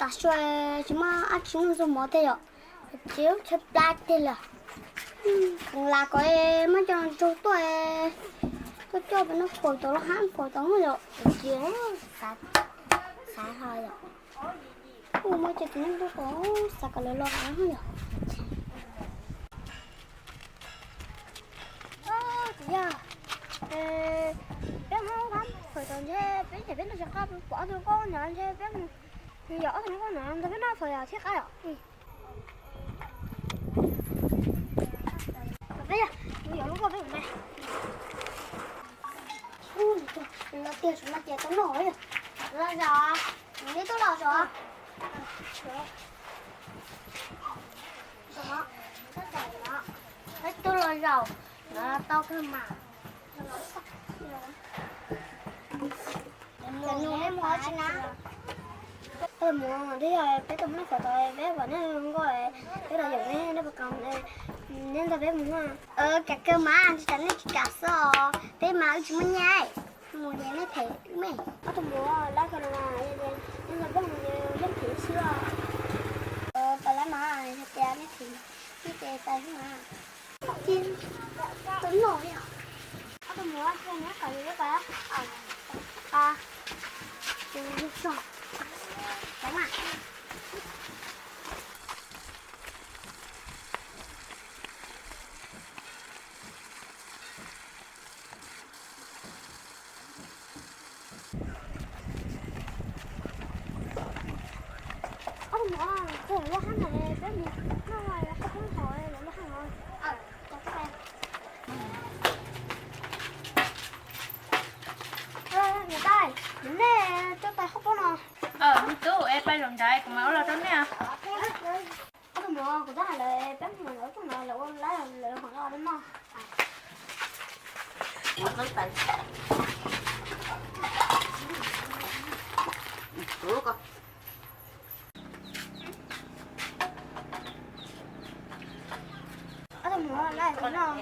Tas sua tsis muaj dab tsi noj ntxuag mov tiag yom. Tsis ub chaw plab tiag lawm. Las kom muab coj los ntsaug tuaj, tuaj coj peb noj faus tau los hab faus tau yom. Tsis xav ho yom. Muab coj tus nyob ntuj ko xav kom lawv los hab yom. Tsis yog, peb muab hab faus tau ntshe peb ces peb noj tsis qab pom ob tug nkauj no ntshe peb mus yos ob tug nkauj no nrog peb noj faus yom thiaj qab yom. Peb yog mus yos lub nkauj peb mus na. Los tiag saum no ces tau noj yom. Los zaum, neb tuaj los zaum. Peb tuaj los zaum, tau kawg mas. Cov nus neb mus tsis na. Mus twb yog peb tuaj mus noj faus tau peb pom nej nkauj, peb los yaum neb, nej puas kam neb nrog peb mus na? Kam kawg mas, tsis tas nej tsis kam xwb os, peb mas wb tsis muaj nyiaj. Mus ces nej them wb me. Ob tug muam, lawv kawg no mas, nej nrog peb mus ces yeej them xwb os. Pas lawv mas hais tias nej them, nej ces tas xwb mas. Tau noj li os. Ob tug muam, neb kom yus ib qho, a, tus yug txog, cov mas. Ob tug muam, txog lub hab no peb mus noj, lawv qhov peb hov lawv lub hab no. Niam tais, nej coj tais qhov peb no. Tub, es pais zaum nrad kuv mam ua los rau nej. Ob tug muam, kuv twb hais lawm peb mus lawv tuaj no lawv ua lawv hov los rau noj. Ob tug muam, lawv kuv noj.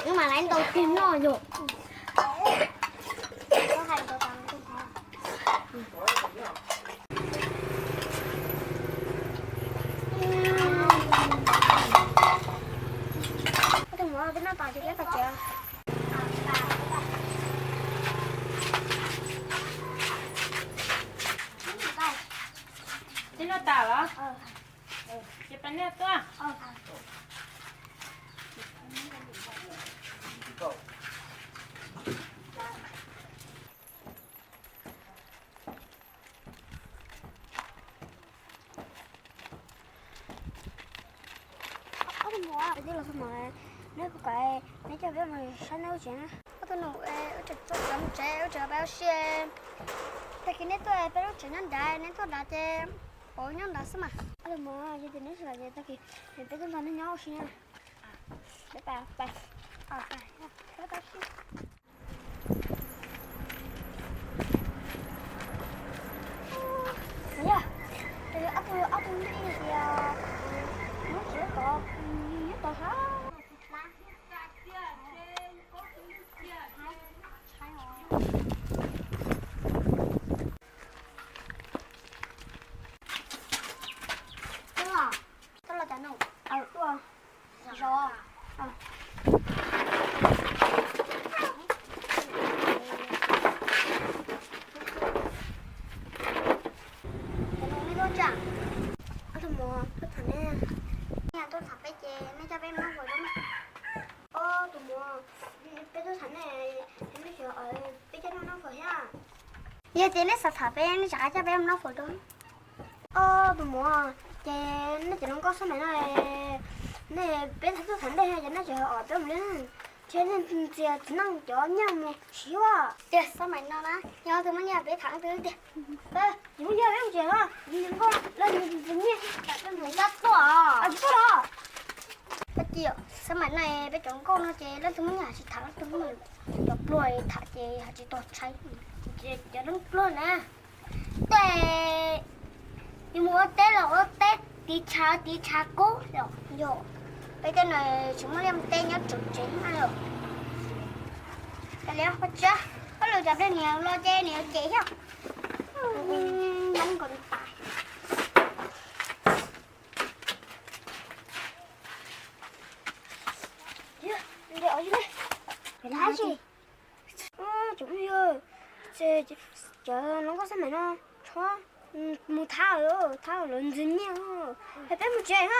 Wb mas laiv ntau tig noj yom. Tus muam, peb noj tas ces peb pais tsev. Peb noj tas los? Ces peb noj tuaj. Ob tug muam, peb twb los txog no, neb puas kam neb coj peb mus saib neb lub tsev na? Ob tug nus, wb tseem txog mus tsev, wb tseem pab ua si. Tag kis neb tuaj peb lub tsev nyob nrad, neb tuaj nrad ces pab nyob nrad xwb mas. Ob tug muam, yog tias neb tsis los ces tag kis peb tuaj nrog neb nyob ua si na. Peb pais, peb pais. Yog, ob tug, ob tug nyob tias nyob tsev tod, nyob tod sab. Tuaj los cas no? Tuaj zov. Cov no nej tuaj tsa? Ob tug muam, tuaj tham nej. Nej tuaj tham peb ces nej coj peb mus noj hmo rau na. Ob tug muam, Peb tuaj tham nej, nej tsis, peb coj nej noj fawm thiab. Yog tias nej xav tham peb, nej rov qab coj peb mus noj fawm rau. Os, tus muam, ces nej cov hluas nkauj xab maim no, nej, peb tuaj tham nej, ces nej tsis os peb mus li, ces nej ntxias txiv neej cov nyiaj mus siv ua. Tias xab maim no na, yog leej twg muaj nyiaj peb tham leej twg tiag. Tsis muaj nyiaj peb mus tsev os, nkauj los ntxias nyiaj, tsis tuaj los. Tsis tuaj los. Koj cia, xab maim no peb cov nkauj no ces leej twg muaj nyiaj tsis tham, leej twg muaj cov pluag tham ces tsis tau tshaib. Cov pluag na, tej yus mus ua teb los ua teb tiv tshav tiv tshav kub los yog, peb tej no tsis muaj liaj teb nyob tsev na los. Koj lwm cov peb niam los ces niam cem thiab. Nyob nkaus li tas. Cov hluas nkauj xab maim no, tshuav, mus thab, thab lawv ntxias nyiaj, peb mus tsev na.